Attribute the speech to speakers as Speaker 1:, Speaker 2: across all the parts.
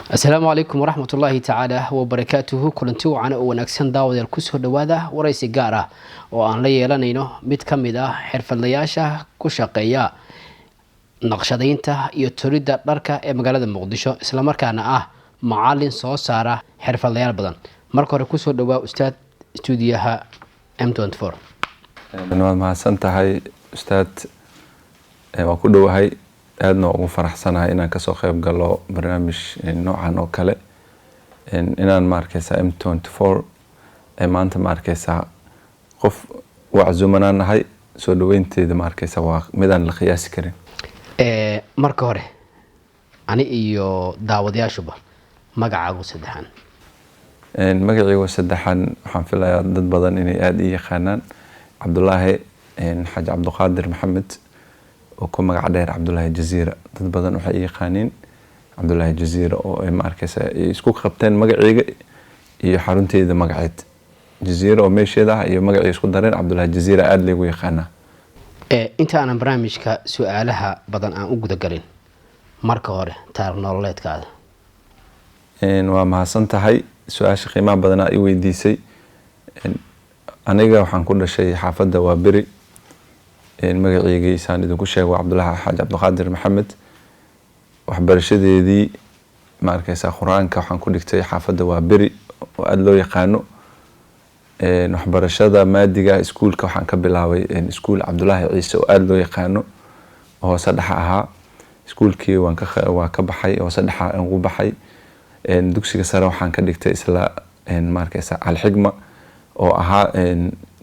Speaker 1: Asalaamu calaykum waraxmat ullaahi tacaala wabarakaatuhu. Kulanti wacan oo wanaagsan, daawadayaal, kusoo dhawaada waraysi gaar ah oo aan la yeelanayno mid ka mid ah xirfadlayaasha ku shaqeeya naqshadaynta iyo tolidda dharka ee magaalada Muqdisho, islamarkaana ah macalin soo saara xirfadlayaal badan. Marka hore kusoo dhawaa, ustaad, stuudiyaha M.
Speaker 2: Waad mahadsan tahay, ustaad. Waan ku dhowahay, aadna ugu faraxsanahay inaan kasoo qeyb galo barnaamij noocan oo kale, inaan ma arkeysaa M24 maanta ma arkeysaa qof waczumanaan nahay. Soo dhaweynteeda ma arkeysaa waa midaan la qiyaasi karin.
Speaker 1: Marka hore ani iyo daawadayaashuba, magacaagu saddexan?
Speaker 2: Magacaygu saddexan waxaan filayaa dad badan inay aada ii yaqaanaan, Cabdulaahi Xaaji Cabduqaadir Maxamed oo ku magac dheer Cabdulaahi Jaziira. Dad badan waxay ii yaqaaniin Cabdulaahi Jaziira, oo ay ma arkeysa ay isku qabteen magacayga iyo xarunteyda magaceed Jaziira oo meesheeda ah iyo magacay isku dareen, Cabdulaahi Jaziira aada laygu yaqaanaa.
Speaker 1: Inta aanan barnaamijka su-aalaha badan aan u gudagalin, marka hore taariikh nololeedkaada.
Speaker 2: Waa mahadsan tahay su-aasha qiimaha badanaa i weydiisay. Aniga waxaan ku dhashay xaafadda waa beri. Magaceyga isaan idinku sheego waa Cabdulaahi Xaaji Cabdiqaadir Maxamed. Waxbarashadeedii ma arkeysaa Qur-aanka waxaan ku dhigtay xaafadda waa beri oo aada loo yaqaano. Waxbarashada maadiga iskuulka waxaan ka bilaabay iskuul Cabdulaahi Ciise oo aada loo yaqaano oo hoose dhexa ahaa. Iskuulkii waan ka waa ka baxay, hoose dhexa aan ugu baxay. Dugsiga sare waxaan ka dhigtay isla ma arkeysa Alxigma oo ahaa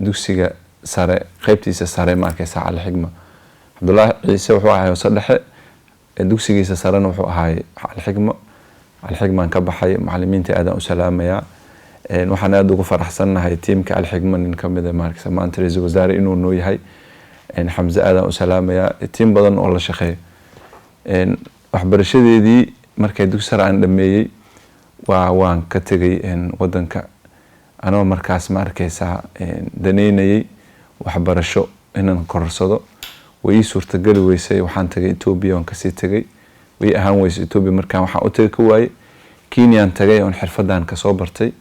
Speaker 2: dugsiga sare qeybtiisa sare, ma arkeysa Alxigma. Cabdulaahi Ciise wuxuu ahay hoose dhexe, dugsigiisa sarena wuxuu ahaay Alxigma. Alxigmaan ka baxay. Macalimiinta aadaan u salaamayaa. Waxaan aada ugu faraxsannahay tiimka Alxigma nin kamida maaragta maanta ra-iisul wasaare inuu noo yahay. Xamse aadaan u salaamayaa, tiim badan oo la shaqeeyo. Waxbarashadeedii markay dugsi sare aan dhameeyey waan ka tegay wadanka, anoo markaas ma arkeysaa daneynayay waxbarasho inaan korarsado. Way ii suurtageli weysay. Waxaan tagay Ethiopia, waan kasii tagay, way ahaan weysay Ethiopia. Markaan waxaan u tagay ka waayey, Kenyaan tagay oon xirfadan kasoo bartay.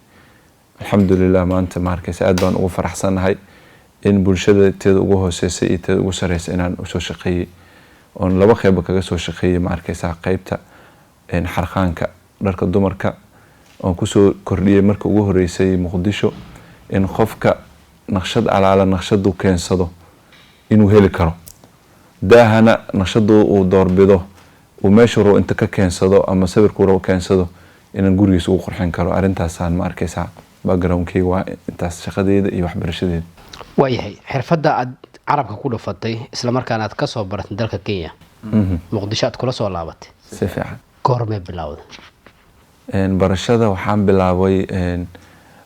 Speaker 2: Alxamdulilah, maanta ma arkeysa aad baan ugu faraxsanahay in bulshada teeda ugu hooseysay iyo teeda ugu sareysa inaan usoo shaqeeyey, oon laba qeyba kaga soo shaqeeyey, ma arkeysaa qeybta xarqaanka dharka dumarka oon kusoo kordhiyey marka ugu horeysay Muqdisho in qofka naqshad alaala naqshadu keensado inuu heli karo, daahana naqshadu uu doorbido, uu meeshu rabo inta ka keensado ama sawirkuu rabo keensado inaan gurigiisa ugu qurxin karo. Arrintaasaan ma arkeysaa backgroundkeyga waa intaas, shaqadeyda iyo waxbarashadeeda.
Speaker 1: Waayahay, xirfadda aad carabka ku dhufatay islamarkaana aad kasoo baratay dalka Kenya, Muqdisho aad kula soo laabatay,
Speaker 2: Si fiican.
Speaker 1: goormee bilowda?
Speaker 2: Barashada waxaan bilaabay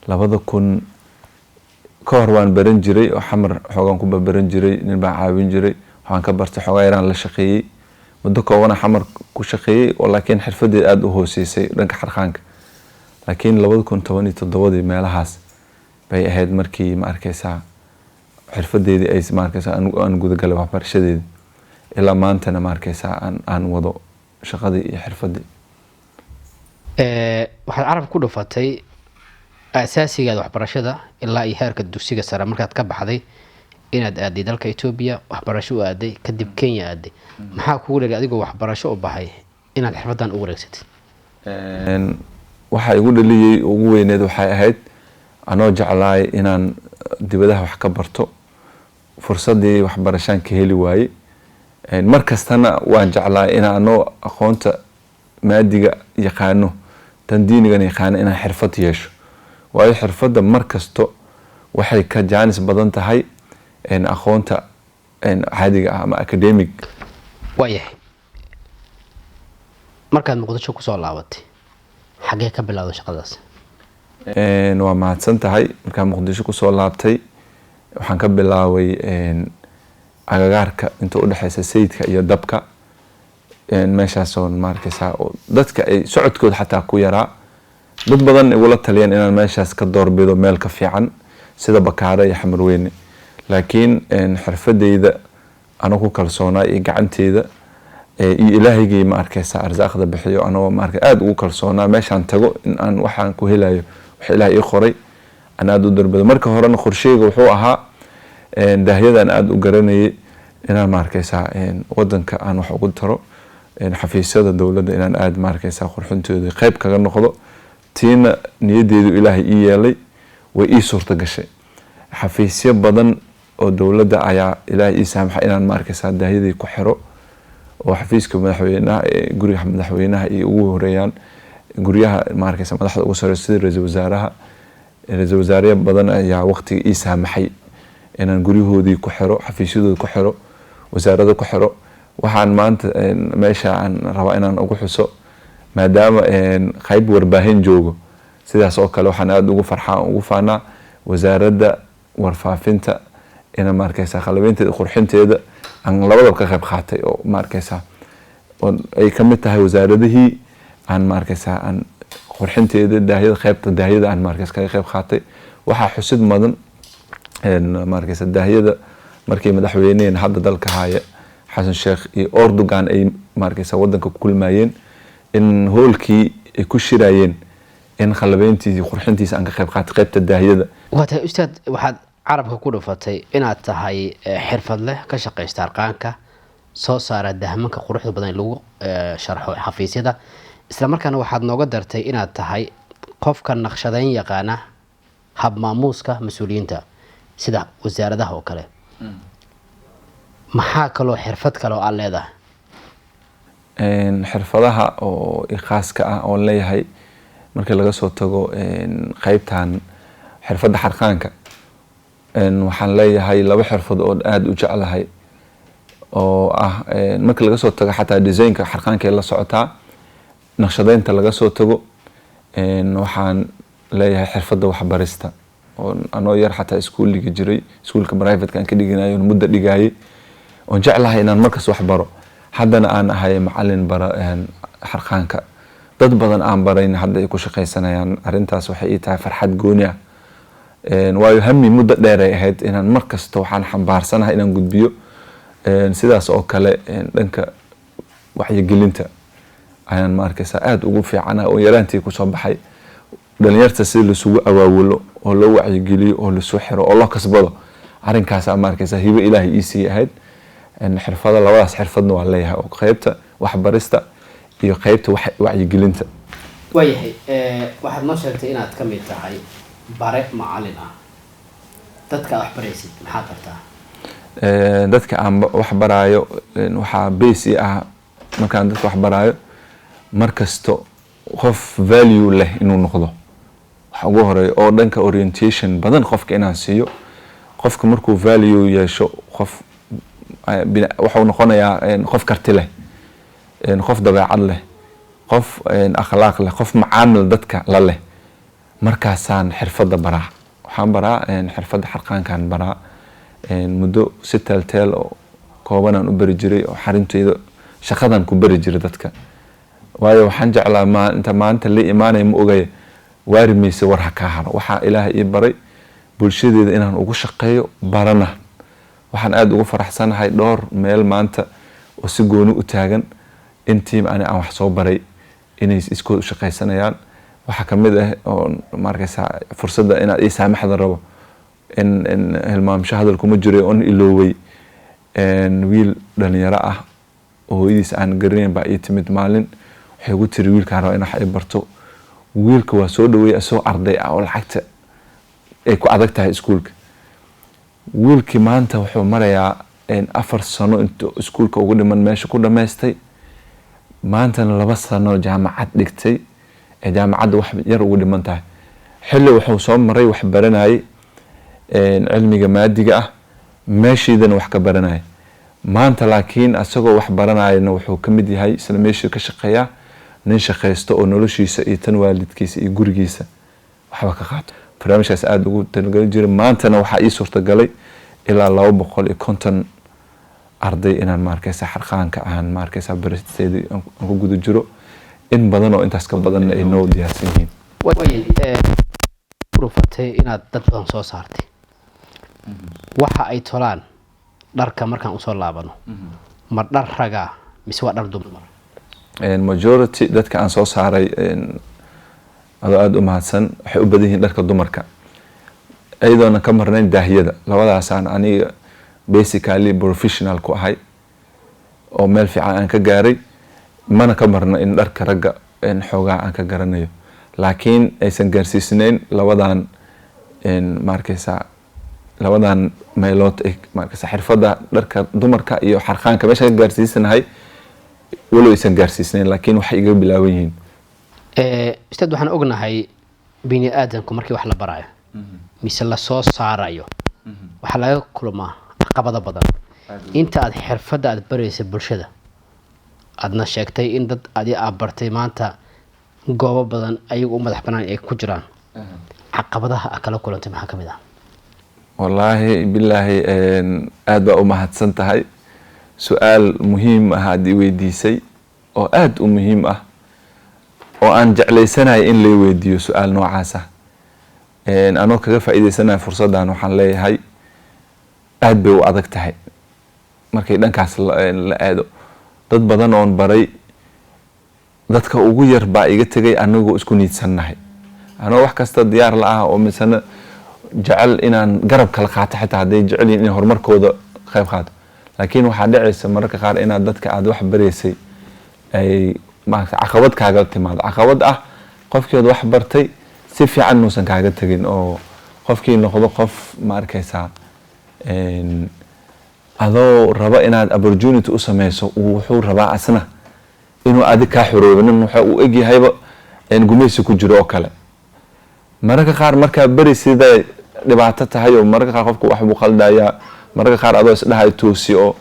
Speaker 2: 2000. Ka hor waan baran jiray oo Xamar xoogaan ku babaran jiray, nin baan caawin jiray, waxaan ka bartay xoogaa yaraan la shaqeeyey. Muddo koobana Xamar ku shaqeeyey oo laakiin xirfadeed aada u hooseysay dhanka xarqaanka. Laakiin 2017-dii meelahaas bay ahayd markii ma arkeysaa xirfadeedii ay ma arkeysaa aan gudagalay waxbarashadeedii, ilaa maantana ma arkeysaa aan wado shaqadii iyo xirfadii.
Speaker 1: Waxaad carabka ku dhufatay asaasigaada waxbarashada ilaa iyo heerka dugsiga sare markaad ka baxday inaad aaday dalka Etoobiya, waxbarasho u aaday, kadib Kenya aaday. Maxaa kugu dhigay adigoo waxbarasho u baxay inaad xirfadan u wareegsatid?
Speaker 2: Waxa igu dhaliyey ugu weyneed waxay ahayd anoo jeclaay inaan dibadaha wax ka barto, fursadii waxbarashaan ka heli waayey. Mar kastana waan jeclaay inaan anoo aqoonta maadiga yaqaano, tan diinigana yaqaano, inaan xirfad yeesho, waayo xirfadda mar kasto waxay ka jaanis badan tahay aqoonta caadiga ah ama academic.
Speaker 1: Waayahay, markaad Muqdisho kusoo laabatay xaggee ka bilowda shaqadaas?
Speaker 2: Waa mahadsan tahay. Markaan Muqdisho kusoo laabtay waxaan ka bilaabay agagaarka inta udhexeysa Sayidka iyo Dabka, meeshaasoon ma arkeysaa dadka ay socodkooda xataa ku yaraa. Dad badan igula taliyeen inaan meeshaas ka doorbido meel ka fiican sida Bakaare iyo Xamarweyne, laakiin xirfadeyda anoo ku kalsoonaa iyo gacanteyda. Iyo Ilaahigii, ma arkaysa, arsaaqda bixiyo, anagoo, ma arkay, aada ugu kalsoonaa meeshaan tago in aan waxaan ku helayo wax Ilaah ii qoray, aan aada u darbado. Marka horena qorsheyga wuxuu ahaa, daahyadan aada u garanayay, inaan, ma arkaysaa, wadanka aan wax ugu taro, xafiisyada dowladda inaan aada, ma arkaysaa, qurxintooda qayb kaga noqdo. Tiina niyaddeedu Ilaahay ii yeelay, way ii suurta gashay. Xafiisyo badan oo dowladda ayaa Ilaahay ii saamaxa inaan, ma arkaysaa, daahyadii ku xiro, oo xafiiska madaxweynaha, guriga madaxweynaha iyo ugu horeeyaan guryaha, ma arkaysa, madaxda ugu sareysa sida ra-iisul wasaaraha. Ra-iisul wasaare badan ayaa waqtiga ii saamaxay inaan guryahoodii ku xiro, xafiisyadooda ku xiro, wasaarada ku xiro. Waxaan maanta meesha aan rabaa inaan ugu xuso, maadaama qayb warbaahin joogo, sidaas oo kale waxaan aada ugu farxaa, ugu faanaa Wasaaradda Warfaafinta ina, ma arkaysa, qalabeynteeda, qurxinteeda aan labadaba ka qayb qaatay, oo, ma arkaysa, oo ay kamid tahay wasaaradihii aan, ma arkaysa, aan qurxinteeda daahyada, qaybta daahyada aan, ma arkaysa, kaga qayb qaatay. Waxaa xusid mudan, ma arkaysa, daahyada markii madaxweyneheen hadda dalka haya, Xasan Sheekh, iyo Erdogan ay, ma arkaysa, wadanka ku kulmayeen, in hoolkii ay ku shirayeen in qalabeyntiisa, qurxintiisa aan ka qayb qaatay qaybta daahyada.
Speaker 1: Waa tahay, ustaad. Waxaad carabka ku dhufatay inaad tahay xirfadleh ka shaqaysta arqaanka, soo saara dahmanka quruxda badan ee lagu sharxo xafiisyada. Isla markaana waxaad nooga dartay inaad tahay qofka naqshadeyn yaqaana hab maamuuska mas-uuliyiinta sida wasaaradaha oo kale. Maxaa kaloo xirfad kale oo aad leedahay?
Speaker 2: Xirfadaha oo khaaska ah oon leeyahay, markii laga soo tago qeybtan xirfadda xarqaanka, waxaan leeyahay laba xirfad oo aada u jeclahay, oo ah, marka laga soo tago xataa designka xarqaanka la socotaa, naqshadeynta laga soo tago, waxaan leeyahay xirfadda waxbarista, oo anoo yar xataa iskuul dhigi jiray, iskuulka privateka aan ka dhiganayo, muddo dhigayay, oon jeclahay inaan markas wax baro. Haddana aan ahay macalin bara xarqaanka, dad badan aan barayn, hadda ay ku shaqaysanayaan. Arrintaas waxay ii tahay farxad gooni ah, waayo hami muddo dheer ay ahayd inaan mar kasta waxaan xambaarsanahay inaan gudbiyo. Sidaas oo kale dhanka wacyigelinta ayaan, ma arkaysaa, aada ugu fiicanahay, oo yaraantii kusoo baxay dhalinyarta si lasugu awaawulo oo loo wacyigeliyo oo lasu xiro oo loo kasbado. Arrinkaasaa, ma arkaysaa, hibo Ilaahay ii sii ahayd. Xirfada, labadaas xirfadna waan leeyahay, oo qeybta waxbarista iyo qeybta wacyigelinta.
Speaker 1: Waayahay, waxaad noo sheegtay inaad ka mid tahay bare macalin ah. Dadka aad wax baraysid maxaad bartaa?
Speaker 2: Dadka aan wax baraayo, waxaa base ii ah markaan dadka wax baraayo, mar kasto qof value leh inuu noqdo waxa ugu horeeya, oo dhanka orientation badan qofka inaan siiyo. Qofka markuu value yeesho, qof wuxuu noqonayaa qof karti leh, qof dabeecad leh, qof akhlaaq leh, qof macaamil dadka la leh. Markaasaan xirfadda baraa. Waxaan baraa xirfadda xarqaankaan baraa. Muddo si teelteel oo koobanaan u bari jiray, oo xarinteyda shaqadan ku bari jiray dadka, waayo waxaan jeclaa inta maanta la imaanaya ma ogaya waari mayse, war ha kaa haro. Waxaa Ilaahay ii baray bulshadeeda inaan ugu shaqeeyo barana. Waxaan aada ugu faraxsanahay dhowr meel maanta oo si gooni u taagan intii ani aan wax soo baray inay iskood u shaqaysanayaan. Waxaa kamid ah oo, ma arkaysaa, fursadda inaad ii saamaxda rabo in hilmaamsho hadal kuma jiray oon ilooway, wiil dhalinyaro ah oo hooyadiis aan garanayn baa ii timid maalin. Waxay ugu tiri, "Wiilkaan rabaa in wax ay barto." Wiilka waa soo dhaweeyay isagoo arday ah oo lacagta ay ku adag tahay iskuulka. Wiilkii maanta wuxuu marayaa 4 sano intuu iskuulka ugu dhiman meesha ku dhamaystay, maantana 2 sano jaamacad dhigtay, ee jaamacadda wax yar ugu dhiman tahay. Xilli wuxuu soo maray wax baranayay cilmiga maadiga ah, meeshiidana wax ka baranaya. Maanta laakiin asagoo wax baranayana wuxuu ka mid yahay isla meeshii ka shaqeeyaa, nin shaqaysto oo noloshiisa iyo tan waalidkiisa iyo gurigiisa waxba ka qaato. Barnaamijkaas aada ugu talagelin jiray. Maantana waxaa ii suurtagalay ilaa 250 arday inaan, ma arkaysa, xarqaanka aan, ma arkaysa, baristeedii aan ku guda jiro. In badan oo intaas ka badanna ay noo diyaarsan yihiin.
Speaker 1: Rufatay inaad dad badan soo saartay. Waxa ay tolaan dharka, markaan usoo laabano, ma dhar ragaa mise waa dhar dumar?
Speaker 2: Majority dadka aan soo saaray, adoo aada u mahadsan, waxay u badan yihiin dharka dumarka, iyadoona ka marnayn daahiyada. Labadaasaan aniga basically professional ku ahay oo meel fiican aan ka gaaray. Mana ka marno in dharka ragga xoogaa aan ka garanayo, laakiin aysan gaarsiisneyn labadan, ma arkeysaa, labadan meelood, ma arkeysa, xirfadda dharka dumarka iyo xarqaanka meesha ka gaarsiisanahay walow aysan gaarsiisneyn, laakiin waxay iga bilaaban yihiin.
Speaker 1: Ustaad, waxaan ognahay bini aadamku markii wax la barayo mise lasoo saarayo waxaa laga kulmaa caqabado badan. Inta aad xirfadda aad baraysa bulshada, aadna sheegtay in dad adi aad bartay maanta goobo badan ayagu u madax banaan ay ku jiraan, caqabadaha aad kala kulantay maxaa kamid ah?
Speaker 2: Wallaahi bilaahi, aada baa u mahadsan tahay. Su-aal muhiim ah aad i weydiisay oo aada u muhiim ah oo aan jeclaysanaya in lay weydiiyo su-aal noocaas ah. Anoo kaga faa-iideysanaya fursaddan, waxaan leeyahay aada bay u adag tahay markay dhankaas la aado. Dad badan oon baray, dadka ugu yar baa iga tegay anagoo isku niidsannahay, anoo wax kasta diyaar la ah oo misana jecel inaan garab kala qaato, xitaa hadday jecel yihin inay horumarkooda qayb qaato. Laakiin waxaa dhacaysa mararka qaar inaad dadka aada wax baraysay ay maarata caqabad kaaga timaado, caqabad ah qofkii ood wax bartay si fiican muusan kaaga tegin oo qofkii noqdo qof, ma arkaysaa, adoo raba inaad opportunity u sameyso, wuxuu rabaa asna inuu adig kaa xoroobo. Nin waxa uu egyahayba gumaysi ku jiro oo kale mararka qaar. Markaa beri siday dhibaato tahay oo mararka qaar qofku wax buu qaldayaa, mararka qaar adoo isdhahay toosi oo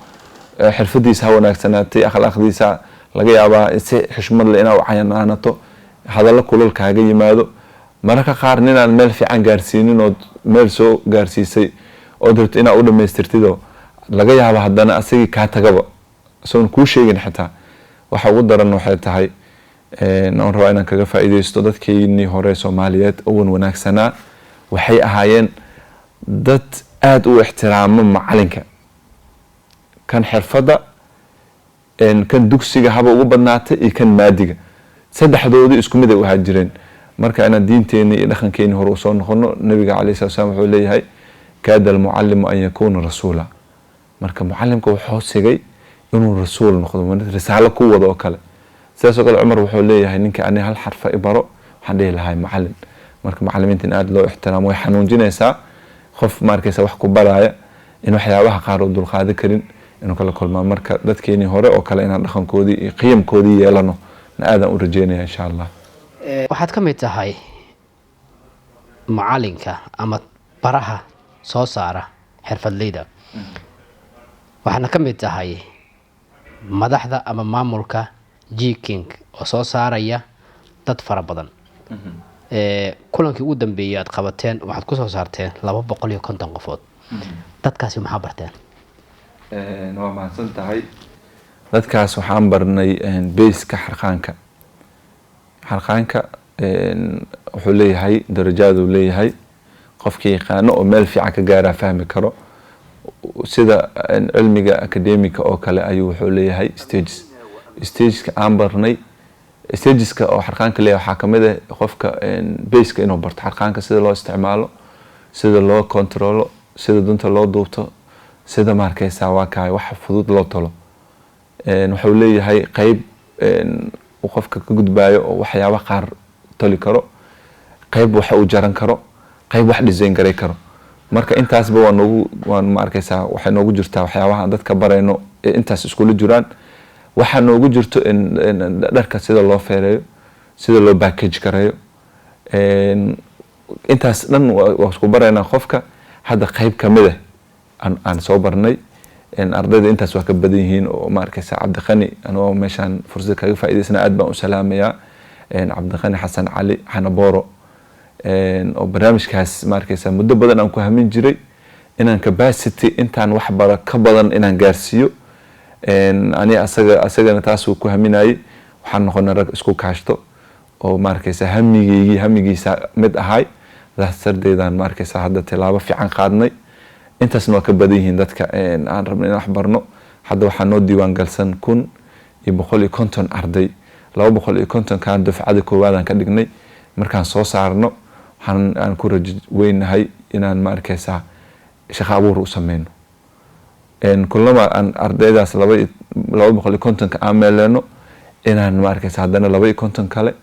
Speaker 2: xirfadiisa ha wanaagsanaatay, akhlaaqdiisa laga yaabaa si xushmad leh inaa u cayanaanato, hadallo kulal kaaga yimaado. Mararka qaar ninaan meel fiican gaarsiinin ood meel soo gaarsiisay ood rabto inaa u dhamaystirtidoo laga yaabo haddana asagii kaa tagaba isagoon kuu sheegin xitaa. Waxa ugu daran waxay tahay oon rabaa inaan kaga faa'iideysto, dadkeenii hore Soomaaliyeed owan wanaagsanaa waxay ahaayeen dad aada u ixtiraamo macalinka, kan xirfadda, kan dugsiga haba ugu badnaatay iyo kan maadiga, saddexdoodii isku mid ay u ahaa jireen. Marka inaan diinteeni iyo dhaqankeeni hore usoo noqono. Nabiga calayhi salatu slam wuxuu leeyahay: "Kaada almucallimu an yakuuna rasuula." Marka mucalimka wuxuu sigay inuu rasuul noqdo, risaalo ku wado oo kale. Sidaas oo kale Cumar wuxuu leeyahay: "Ninka ani hal xarfa i baro, waxaan dhihi lahay macalin." Marka macalimiinta in aada loo ixtiraamo. Way xanuunjinaysaa qof, ma arkaysa, wax ku baraya in waxyaabaha qaar uu dulqaadi karin inuu kala kulmaa. Marka dadkeenii hore oo kale inaan dhaqankoodii iyo qiyamkoodii yeelano na aadaan u rajeynaya, insha Allah.
Speaker 1: Waxaad ka mid tahay macalinka ama baraha soo saara xirfadleyda, waxaadna ka mid tahay madaxda ama maamulka G King oo soo saaraya dad fara badan. Kulankii ugu dambeeyay aad qabateen waxaad kusoo saarteen 250 qofood. Dadkaasi maxaa barteen?
Speaker 2: Waa mahadsan tahay. Dadkaas waxaan barnay base-ka xarqaanka. Xarqaanka wuxuu leeyahay darajaaduu leeyahay, qofkii yaqaano oo meel fiican ka gaaraa fahmi karo. Sida cilmiga academica oo kale ayuu wuxuu leeyahay stages. Stageska aan barnay, stageska oo xarqaanka leeyahay, waxaa kamid ah qofka base-ka inuu barto xarqaanka, sida loo isticmaalo, sida loo controlo, sida dunta loo duubto, sida, ma arkeysaa, waa kahay wax fudud loo tolo. Wuxuu leeyahay qeyb uu qofka ka gudbaayo oo waxyaaba qaar toli karo, qeyb wax uu jaran karo, qeyb wax design garay karo. Marka intaasba waa noogu, waan, ma arkeysaa, waxay noogu jirtaa waxyaabaha aan dadka barayno. Intaas iskula jiraan waxaa noogu jirto in dharka sida loo feereeyo, sida loo package gareeyo. Intaas dhan waa isku baraynaa qofka. Hadda qeyb kamid ah aan soo barnay. Ardayda intaas waa ka badan yihiin oo, ma arkeysa, Cabdiqani, anigoo meeshaan fursad kaga faa'iideysana, aad baan u salaamayaa Cabdiqani Xasan Cali Xanaboro oo barnaamijkaas, ma arkeysa, muddo badan aan ku hamin jiray inaan capacity intaan wax bara ka badan inaan gaarsiiyo. Ani asaga, asagana taasuu ku haminayay. Waxaan noqonay rag isku kaashto oo, ma arkeysa, hamigeygii hamigiisa mid ahay. Saas darteedaan, ma arkeysa, hadda tilaabo fiican qaadnay. Intaasna waa ka badan yihiin dadka aan rabno inaan wax barno. Hadda waxaa noo diiwaan galsan kun iyo 150 arday. 250 kan dufcada koowaadaan ka dhignay. Markaan soo saarno, waxaan aan ku rajo weynahay inaan, ma arkaysaa, shaqo abuur u sameyno. Kulama aan ardaydaas 250-ka aan meeleeno, inaan, ma arkaysa, haddana 52 kale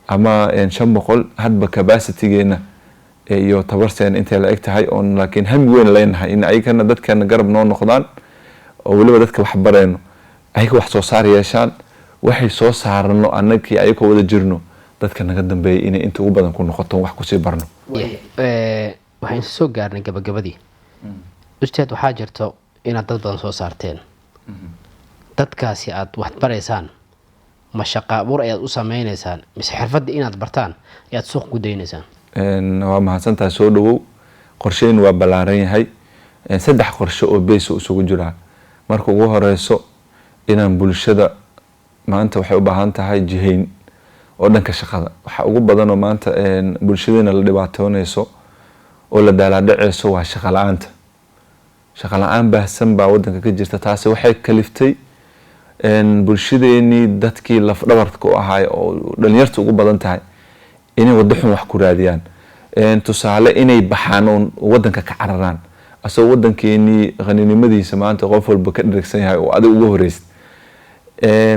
Speaker 2: ama 500, hadba capacitygeena iyo tabarteena intay la eg tahay oon, laakiin hami weyn leenahay in ayagana dadkeena garab noo noqdaan, oo weliba dadka wax bareyno ayaga wax soo saar yeeshaan. Waxay soo saarano annagii ayagoo wada jirno, dadka naga dambeeyay inay inta ugu badan ku noqoto, wax kusii barno.
Speaker 1: Waxaan soo gaarnay gabagabadii. Ustaad, waxaa jirto inaad dad badan soo saarteen. Dadkaasi aad wax baraysaan, ma shaqa abuur ayaad u sameyneysaan, mise xirfadda inaad bartaan ayaad suuq ku daynaysaan?
Speaker 2: Waa mahadsantahay, soo dhawow. Qorsheyn waa ballaaran yahay. Saddex qorshe oo base isugu jiraa. Marka ugu horeyso, inaan bulshada maanta waxay u baahan tahay jihayn oo dhanka shaqada. Waxa ugu badan oo maanta bulshadeena la dhibaatooneyso oo la daalaadhaceyso waa shaqa la-aanta. Shaqa la-aan baahsan baa wadanka ka jirta. Taasi waxay kaliftay bulshadeenii, dadkii lafdhabarka u ahaay oo dhalinyarta ugu badan tahay, inay waddo xun wax ku raadiyaan. Tusaale, inay baxaan oon wadanka ka cararaan, asagoo wadankeenii qaninimadiisa maanta qof walba ka dheregsan yahay oo adiga uga horeysid.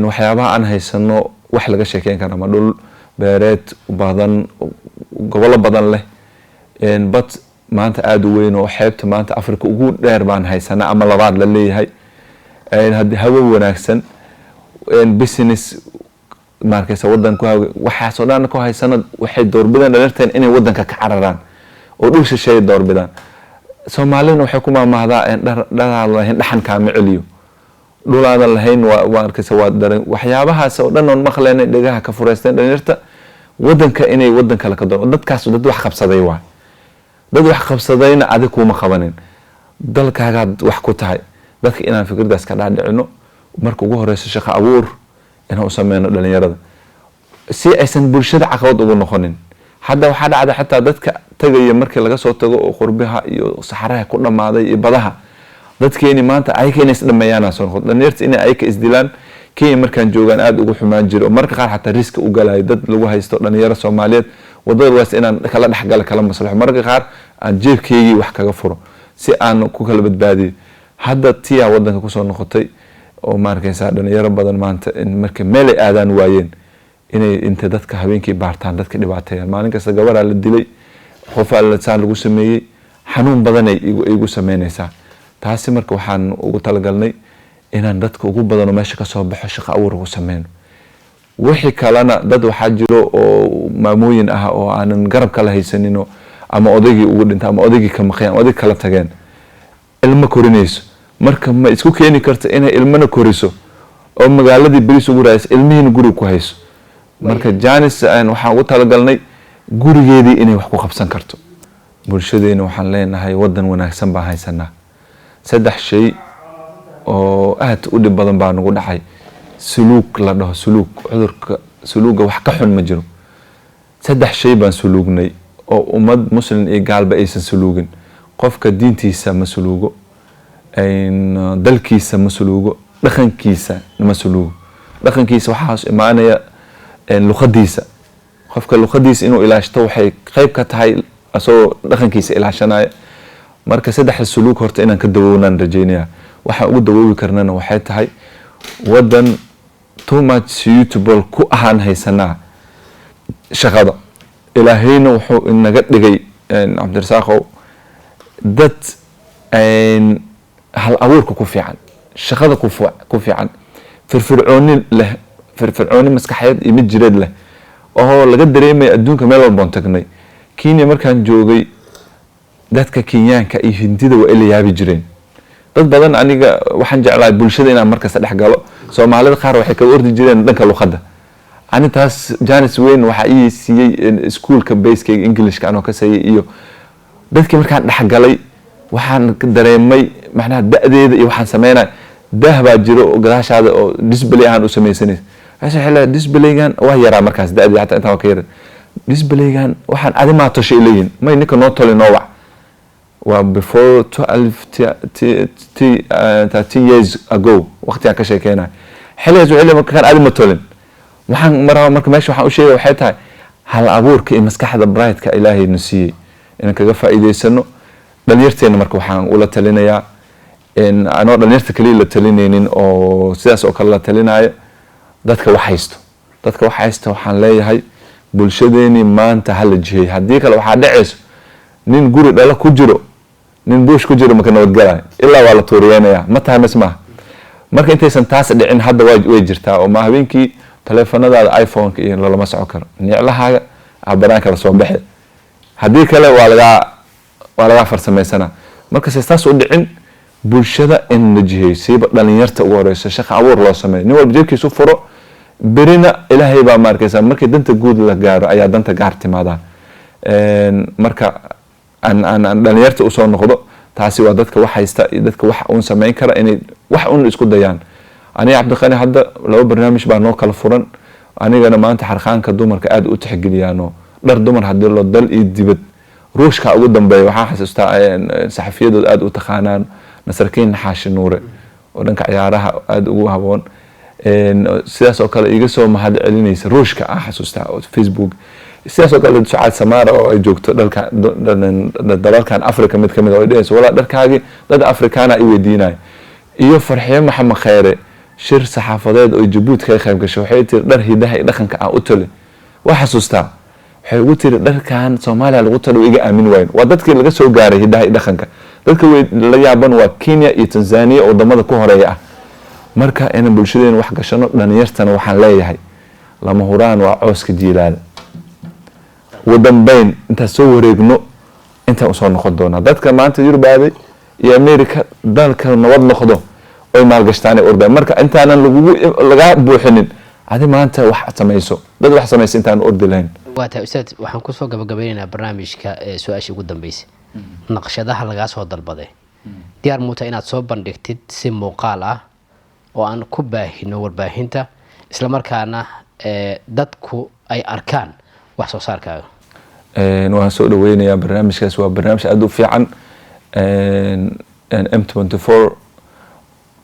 Speaker 2: Waxyaabaha aan haysano wax laga sheekeyn kara ma dhul beereed badan, gobollo badan leh, bad maanta aada u weyn oo xeebta maanta Africa ugu dheer baan haysanaa ama labaad la leeyahay, haddii hawo wanaagsan, business maarkaysa wadanku, waxaasoo dhan ku haysano, waxay doorbidaan dhalinteen inay wadanka ka cararaan oo dhul shisheeye doorbidaan. Soomaalidana waxay ku maahmaahdaa, "Dhadaan lahayn dhaxan kaama celiyo." Dhulaadan lahayn waa arkaysa, waa daran. Waxyaabahaas oo dhan oon maqleynay, dhegaha ka fureysteen dhalinyarta wadanka inay wadan kale ka doon. Dadkaas dad wax qabsaday waa dad wax qabsadayna, adig kuuma qabanin, dalkaagaad wax ku tahay. Dadka inaan fikradaas ka dhaadhicino. Marka ugu horeyso, shaqo abuur inaan u sameyno dhalinyarada si aysan bulshada caqabad ugu noqonin. Hadda waxaa dhacda xataa dadka tagaya markii laga soo tago oo qurbaha iyo saxaraha ku dhamaaday iyo badaha, dadkeeni maanta ayaka inay isdhameeyaan soo noqon, dhalinyarta inay ayaka isdilaan. Kenya markaan joogaan aada ugu xumaan jiro oo marka qaar xataa risk u galayo dad lagu haysto dhalinyaro Soomaaliyeed wadada waas inaan kala dhexgala, kala maslaxo, mararka qaar aan jeebkeygii wax kaga furo si aan ku kala badbaadiyo. Hadda tiyaa wadanka kusoo noqotay oo, ma arkaysaa, dhalinyaro badan maanta in marka meel ay aadaan waayeen, inay inta dadka habeenkii baartaan, dadka dhibaateeyaan. Maalin kasta gabaraa la dilay, qofaa saan lagu sameeyey. Xanuun badanay igu sameynaysaa taasi. Marka waxaan ugu talagalnay inaan dadka ugu badanoo meesha kasoo baxo shaqo abuur ugu sameyno. Wixii kalena, dad waxaa jiro oo maamooyin ah oo aanan garab kala haysanino, ama odaygii ugu dhintay, ama odaygii ka maqeen, ama odaygii kala tageen, ilmo korinayso. Marka ma isku keeni karto inay ilmana koriso oo magaaladii beriis ugu raadayso, ilmihiina guriga ku hayso. Marka janis waxaan ugu talagalnay gurigeedii inay wax ku qabsan karto. Bulshadeena waxaan leenahay, wadan wanaagsan baan haysanaa. Saddex shay oo aad u dhib badan baa nagu dhacay. Suluug la dhaho suluug, cudurka suluuga wax ka xun ma jiro. Saddex shay baan suluugnay oo ummad Muslim iyo gaalba aysan suluugin. Qofka diintiisa ma suluugo, dalkiisa ma suluugo, dhaqankiisa ma suluugo. Dhaqankiisa waxaa hoos imaanaya luqadiisa. Qofka luqadiisa inuu ilaashto waxay qeyb ka tahay asagoo dhaqankiisa ilaashanaya. Marka saddexda suluug horta inaan ka dawownaan rajeynaya. Waxaan ugu dawoobi karnana waxay tahay, wadan too much suitable ku ahaan haysanaa shaqada. Ilaahayna wuxuu inaga dhigay, Cabdirasaaqow, dad hal abuurka ku fiican, shaqada ku fiican, firfircooni leh, firfircooni maskaxeed iyo mid jireed leh oo laga dareemaya adduunka meel walboon tagnay. Kenya markaan joogay, dadka Kenyaanka iyo Hindida waa ila yaabi jireen dad badan. Aniga waxaan jeclahay bulshada inaan markasta dhex galo. Soomaalida qaar waxay kaga ordi jireen dhanka luqadda. Ani taas janis weyn waxaa ii siiyey iskuulka basekeyga Englishka anoo ka sayay iyo dadkii markaan dhexgalay, waxaan dareemay macnaha da-deeda iyo waxaan sameynaya. Daah baa jiro oo gadaashaada oo display ahaan u sameysanaysa. Meesha waxay leedahay displaygan waa yaraa markaas, da-deeda xataa intaan waa ka yara. Displaygan waxaan adi maa toshay leeyihin, may ninka noo toli noo wac. Waa before 12, 13 years ago waqtigaan ka sheekeynaya. Xilligaas wuxuu leeyahay, "Kan adi ma tolin." Waxaan maraa marka meesha waxaan u sheegaya waxay tahay hal abuurka iyo maskaxda brightka Ilaahay na siiyey inaan kaga faa'iidaysano dhalinyarteena. Marka waxaan ula talinayaa in anoo dhalinyarta kaliya la talinaynin oo sidaas oo kale la talinayo dadka wax haysto. Dadka wax haysta waxaan leeyahay, bulshadeeni maanta hala jihey. Haddii kale waxaa dhacayso nin guri dhalo ku jiro, nin buush ku jiro maka nabadgalayo, ilaa waa la tuuriyeynaya. Ma tahay mas maaha? Marka intaysan taas dhicin, hadda way jirtaa oo ma habeenkii taleefanadaada iPhone-ka iyo lalama socon karo, niclahaaga aa banaanka lasoo baxi, haddii kale waa lagaa farsamaysanaa. Marka se taas u dhicin, bulshada in la jiheeyo, siiba dhalinyarta ugu horeyso, shaqa abuur loo sameeyo, nin walba jeebkiisu furo. Berina Ilaahay baa ma arkaysa, markii danta guud la gaaro ayaa danta gaar timaadaa. Marka aan dhalinyarta usoo noqdo, taasi waa dadka wax haysta iyo dadka wax uun samayn kara inay wax un isku dayaan. Aniga Cabdiqani hadda laba barnaamij baa noo kala furan. Anigana maanta xarqaanka dumarka aada u tixgeliyaano, dhar dumar hadii loo dal iyo dibad, Ruushka ugu dambeeya. Waxaan xasuustaa saxafiyadood aada u taqaanaan, Nasarkiin Xaashi Nuure, oo dhanka ciyaaraha aada ugu haboon, sidaas oo kale iga soo mahad celinaysa Ruushka aan xasuustaa oo Facebook. Sidaas oo kale Sucaad Samaara oo ay joogto dhalka dalalkan Africa mid kamid ah oo ay dhehayso, "Walaa dharkaagi dad Afrikaana i weydiinaya." Iyo Farxiyo Maxamed Kheyre, shir saxaafadeed oo Jabuuti kaga qayb gashay, waxay tiri, "Dhar hidaha iyo dhaqanka aan u toli." Waa xasuustaa, waxay ugu tiri, "Dharkan Soomaaliya lagu talo iga aamin waayin." Waa dadkii laga soo gaaray hidaha iyo dhaqanka. Dadka way la yaaban waa Kenya iyo Tanzania oo wadamada ku horeeya ah. Marka inaan bulshadeena wax gashano, dhalinyartana waxaan leeyahay, lama huraan waa cooska jiilaal. Ugu dambeyn, intaan soo wareegno, intaan usoo noqon doonaa dadka maanta Yurub aaday iyo America, dalka nabad noqdo oy maalgashtaan ordaan. Marka intaanan lagugu lagaa buuxinin, adi maanta wax samayso, dad wax samaysa intaan ordi lahayn.
Speaker 1: Waa tahay, ustaad. Waxaan kusoo gabagabeynaynaa barnaamijka su-aashii ugu dambeysay: naqshadaha lagaa soo dalbaday diyaar muuta inaad soo bandhigtid si muuqaal ah oo aan ku baahino warbaahinta, islamarkaana dadku ay arkaan wax soo saarkaaga?
Speaker 2: Waan soo dhaweynayaa barnaamijkaas, waa barnaamij aada u fiican. M24,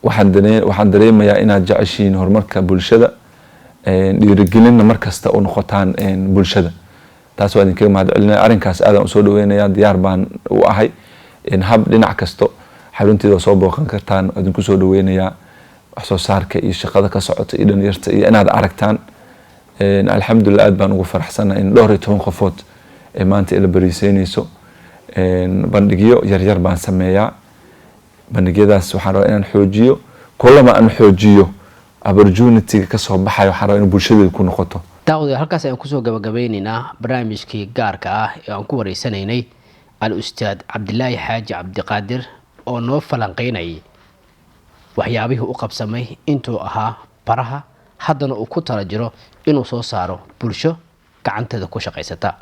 Speaker 2: waxaan dareemayaa inaad jeceshihiin horumarka bulshada, dhiirigelinna mar kasta u noqotaan bulshada. Taas waa idinkaga mahad celinaya. Arrinkaas aadaan usoo dhaweynaya, diyaar baan u ahay hab dhinac kasto. Xarunteeda waa soo booqan kartaan, waa idinku soo dhaweynayaa wax soo saarka iyo shaqada ka socota iyo dhalinyarta iyo inaad aragtaan. Alxamdulilah, aad baan ugu faraxsanahay in dhowr iyo toban qofood ee maanta ila bariiseyneyso. Bandhigyo yaryar baan sameeyaa. Bandhigyadaas waxaan rabaa inaan xoojiyo. Kulama aan xoojiyo opportunity-ga kasoo baxayo, waxaan rabaa in bulshadeedu ku noqoto.
Speaker 1: Daawadayaal, halkaas ayaan kusoo gabagabeyneynaa barnaamijkii gaarka ah ee aan ku wareysanaynay al-ustaad Cabdilaahi Xaaji Cabdiqaadir oo noo falanqeynayay waxyaabihii u qabsamay intuu ahaa baraha, haddana uu ku tala jiro inuu soo saaro bulsho gacanteeda ku shaqaysata.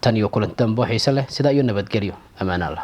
Speaker 1: Tan iyo kulanti dambe oo xiise leh, sidaa iyo nabadgelyo, ammaan Allah.